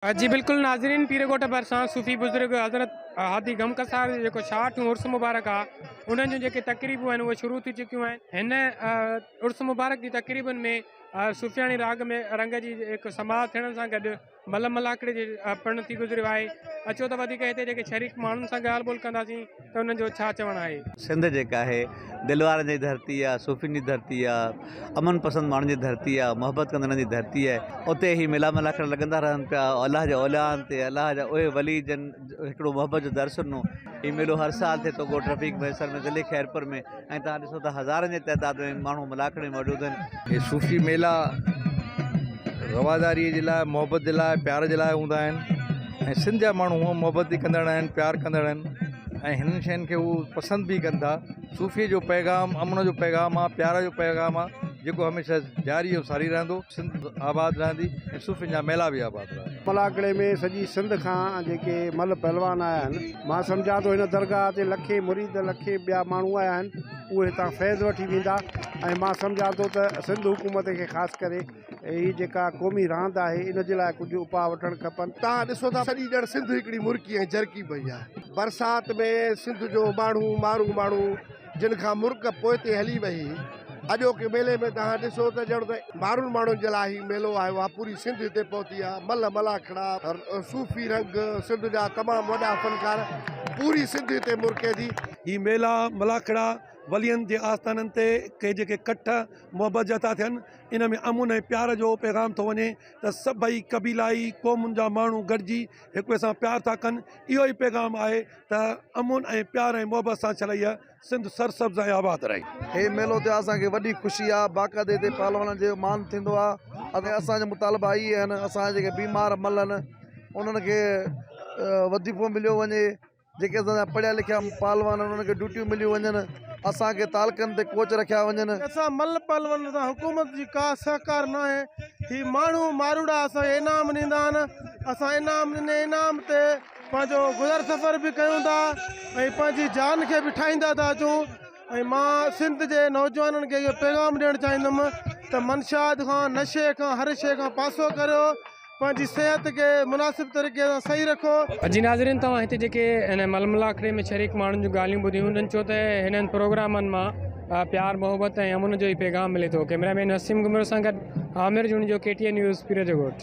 جي بلڪل ناظرين پير ڳوٺ ڀرسان صوفي بزرگ حضرت هادي غم ڪسار جو جيڪو ڇاهٺون عرس مبارڪ آ انهن جون جيڪي تقريبون آهن اهي شروع ٿي چڪيون آهن هن عرس مبارڪ جي تقريبن ۾ صوفياڻي راڳ ۾ رنگ جي هڪ سماع ٿيڻ سان گڏ مل ملاکڙي جي پڻ ٿي گذريو آهي اچو ته وڌيڪ هتي جيڪي شريڪ ماڻهن سان ڳالهه ٻولهه ڪنداسين ته انهن جو ڇا چوڻ آهي. سنڌ جيڪا آهي دل وارن جي ڌرتي آ صوفين جي ڌرتي آ امن پسند ماڻهن جي ڌرتي آ محبت ڪندڙن جي ڌرتي آهي اتي هي ميلا ملاکڙا لڳندا رهن پيا الله جي اوليائن تي الله جا اهي ولي جن هڪڙو محبت جو درس ڏنو هي ميلو هر سال ٿئي ٿو ڳوٺ رفيق مهيسر ۾ ضلعي خيرپور ۾ ۽ توهان ڏسو ته هزارن جي تعداد ۾ ماڻهو ملاکڙي ۾ موجود آهن. هي صوفي ميلا رواداري جي لاء محبت جي لاء پيار جي لاء هوندا آهن ۽ سنڌ جا ماڻهو هونء محبت ڪندڙ آهن پيار ڪندڙ آهن ۽ هنن شين کي هو پسند به ڪن ٿا صوفي جو پيغام امن جو پيغام آهي پيار جو پيغام آهي جيڪو هميشه جاري ۽ ساري رهندو سنڌ آباد رهندي ۽ صوفين جا ميلا به آباد رهندا. ملاکڙي ۾ سڄي سنڌ کان جيڪي ملهه پهلوان آيا آهن، مان سمجهان ٿو هن درگاهه تي لکين مريد لکين ٻيا ماڻهو آيا آهن، اهي هتان فيض وٺي ويندا ۽ مان سمجهان ٿو ته سنڌ حڪومت کي خاص ڪري هي جيڪا قومي راند آهي ان جي لاء ڪجهه اپاء وٺڻ کپن. توهان ڏسو ٿا سڄي ڄڻ سنڌ هڪڙي مرڪي ۽ جرڪي پئي آهي. برسات ۾ سنڌ جو ماڻهو مارو ماڻهو جن کان مرڪ پوئتي هلي وئي. اڄوڪي ميلي ۾ توهان ڏسو ته ڄڻ ته مارون ماڻهن جي لاء هي ميلو آيو آهي. پوري سنڌ هتي پهتي آهي. ملهه ملاکڙا، صوفي رنگ، سنڌ جا تمام وڏا فنڪار پوري سنڌ هتي مرڪي ٿي. هي ميلا ملاکڙا ولين جي آستانن تي ڪي جيڪي ڪٺ محبت جا ٿا ٿين ان ۾ امن ۽ پيار جو پيغام ٿو وڃي ته سڀئي قبيلائي قومن جا ماڻهو گڏجي هڪ ٻئي سان پيار ٿا ڪن اهو ئي پيغام آهي ته امن ۽ پيار ۽ محبت سان ڇل هيء سنڌ سرسبز ۽ آباد رهي. هي ميلو ٿيو اسان کي وڏي خوشي آ باقاعدي هتي پهلوانن جو مان ٿيندو آ ۽ اسان جا مطالبا اهي آهن اسان جا جيڪي بيمار مل آهن انهن کي وظيفو مليو وڃي جيڪي اسان جا پڙهيا لکيا پهلوان آهن انهن کي ڊيوٽيون مليون وڃن اسان کي تعلقن تي ڪوچ رکيا وڃن. اسان مل پهلوانن سان حڪومت جي ڪا سهڪار ناهي هي ماڻهو ماروئڙا اسان کي انعام ڏيندا آهن اسان انعام ڏني انعام تي پنهنجو گذر سفر به ڪيون ٿا ۽ پنهنجي جان کي به ٺاهيندا ٿا اچون ۽ مان سنڌ جي نوجوانن کي اهو پيغام ڏيڻ چاهيندم ته منشيات کان نشي کان هر شي کان پاسو ڪريو پنهنجي صحت کي مناسب طريقي سان صحيح رکو. جي ناظرين توهان هتي جيڪي هن مل ملاکڙي ۾ شريڪ ماڻهن جون ڳالهيون ٻڌيون انهن چيو ته هنن پروگرامن مان پيار محبت ۽ امن جو ئي پيغام ملي ٿو ڪئميرا مين وسيم گهمرو سان گڏ Amir Junejo K T N news Pir جو ڳوٺ.